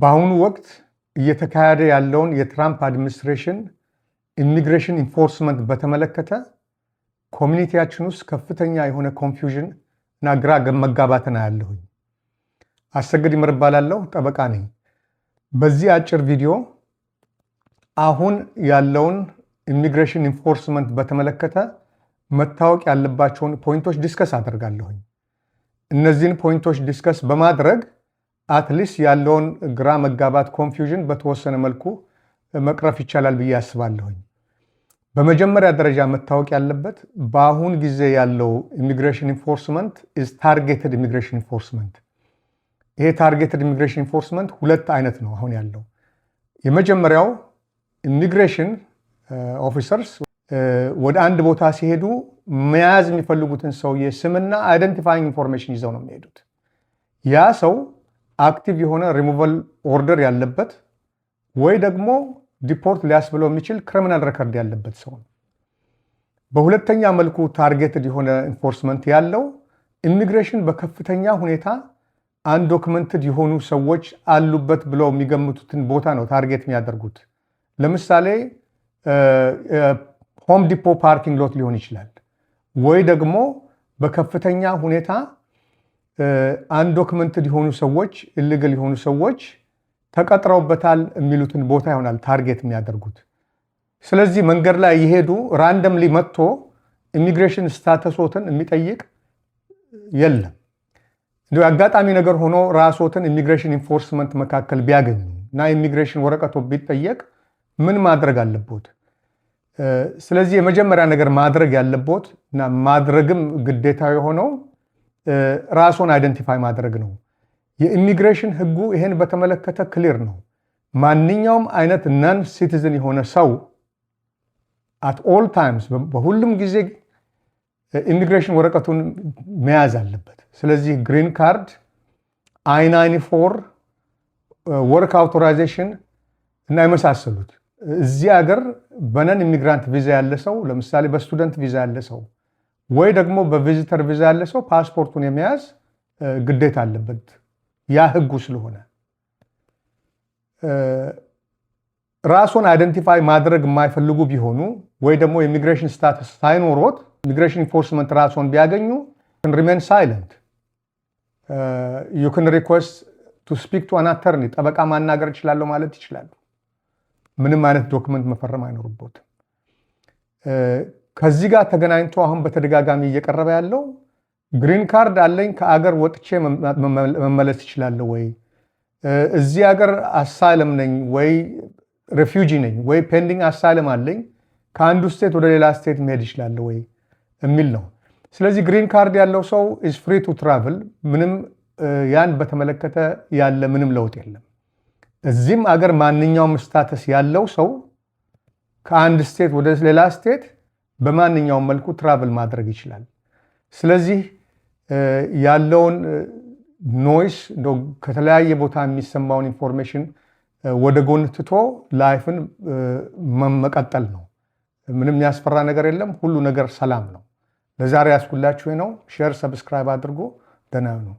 በአሁኑ ወቅት እየተካሄደ ያለውን የትራምፕ administration immigration enforcement በተመለከተ community ያችን ውስጥ ከፍተኛ የሆነ confusion እና ግራ መጋባትን አያለሁኝ። አሰግድ ይመር እባላለሁ፣ ጠበቃ ነኝ። በዚህ አጭር ቪዲዮ አሁን ያለውን immigration enforcement በተመለከተ መታወቅ ያለባቸውን point ኦች discuss አደርጋለሁኝ። እነዚህን point ኦች discuss በማድረግ at least ያለውን ግራ መጋባት፣ confusion በተወሰነ መልኩ መቅረፍ ይቻላል ብዬ አስባለሁኝ። በመጀመሪያ ደረጃ መታወቅ ያለበት በአሁን ጊዜ ያለው immigration enforcement is targeted immigration enforcement። ይሄ targeted immigration enforcement ሁለት አይነት ነው አሁን ያለው። የመጀመሪያው immigration officers ወደ አንድ ቦታ ሲሄዱ መያዝ የሚፈልጉትን ሰውዬ ስምና identifying information ይዘው ነው የሚሄዱት። ያ ሰው አክቲቭ የሆነ ሪሙቫል ኦርደር ያለበት ወይ ደግሞ deport ሊያስብለው የሚችል criminal record ያለበት ሰው ነው። በሁለተኛ መልኩ targeted የሆነ enforcement ያለው ኢሚግሬሽን በከፍተኛ ሁኔታ undocumented የሆኑ ሰዎች አሉበት ብለው የሚገምቱትን ቦታ ነው target የሚያደርጉት። ለምሳሌ Home Depot parking lot ሊሆን ይችላል፣ ወይ ደግሞ በከፍተኛ ሁኔታ undocumented የሆኑ ሰዎች፣ illegal የሆኑ ሰዎች ተቀጥረውበታል የሚሉትን ቦታ ይሆናል target የሚያደርጉት። ስለዚህ መንገድ ላይ እየሄዱ randomly መጥቶ immigration status ኦትን የሚጠይቅ የለም። እንዲሁ አጋጣሚ ነገር ሆኖ ራስዎትን immigration enforcement መካከል ቢያገኙ እና ኢሚግሬሽን ወረቀቶ ቢጠየቅ ምን ማድረግ አለቦት? ስለዚህ የመጀመሪያ ነገር ማድረግ ያለቦት እና ማድረግም ግዴታ የሆነው ራስዎን identify ማድረግ ነው። የኢሚግሬሽን ህጉ ይሄን በተመለከተ clear ነው። ማንኛውም አይነት non citizen የሆነ ሰው at all times፣ በሁሉም ጊዜ ኢሚግሬሽን ወረቀቱን መያዝ አለበት። ስለዚህ green card፣ I-94፣ work authorization እና የመሳሰሉት፣ እዚህ ሀገር በ non immigrant ቪዛ ያለ ሰው፣ ለምሳሌ በ student ቪዛ ያለ ሰው ወይ ደግሞ በ visitor ቪዛ ያለ ሰው ፓስፖርቱን የመያዝ ግዴታ አለበት። ያ ህጉ ስለሆነ ራስዎን identify ማድረግ የማይፈልጉ ቢሆኑ ወይ ደግሞ የ immigration status ሳይኖሮት immigration enforcement ራስዎን ቢያገኙ remain silent። You can request to speak to an attorney፣ ጠበቃ ማናገር እችላለሁ ማለት ይችላሉ። ምንም አይነት document መፈረም አይኖርቦትም። ከዚህ ጋር ተገናኝቶ አሁን በተደጋጋሚ እየቀረበ ያለው green card አለኝ፣ ከአገር ወጥቼ መመለስ እችላለሁ ወይ? እዚህ ሀገር asylum ነኝ ወይ refugee ነኝ ወይ pending asylum አለኝ፣ ከአንዱ state ወደ ሌላ state መሄድ እችላለሁ ወይ የሚል ነው። ስለዚህ green card ያለው ሰው is free to travel። ምንም ያን በተመለከተ ያለ ምንም ለውጥ የለም። እዚህም አገር ማንኛውም status ያለው ሰው ከአንድ state ወደ ሌላ state በማንኛውም መልኩ travel ማድረግ ይችላል። ስለዚህ ያለውን noise፣ ከተለያየ ቦታ የሚሰማውን information ወደ ጎን ትቶ life ን መቀጠል ነው። ምንም የሚያስፈራ ነገር የለም። ሁሉ ነገር ሰላም ነው። ለዛሬ ያስኩላችሁ ነው። Share፣ subscribe አድርጎ ደህና ነው።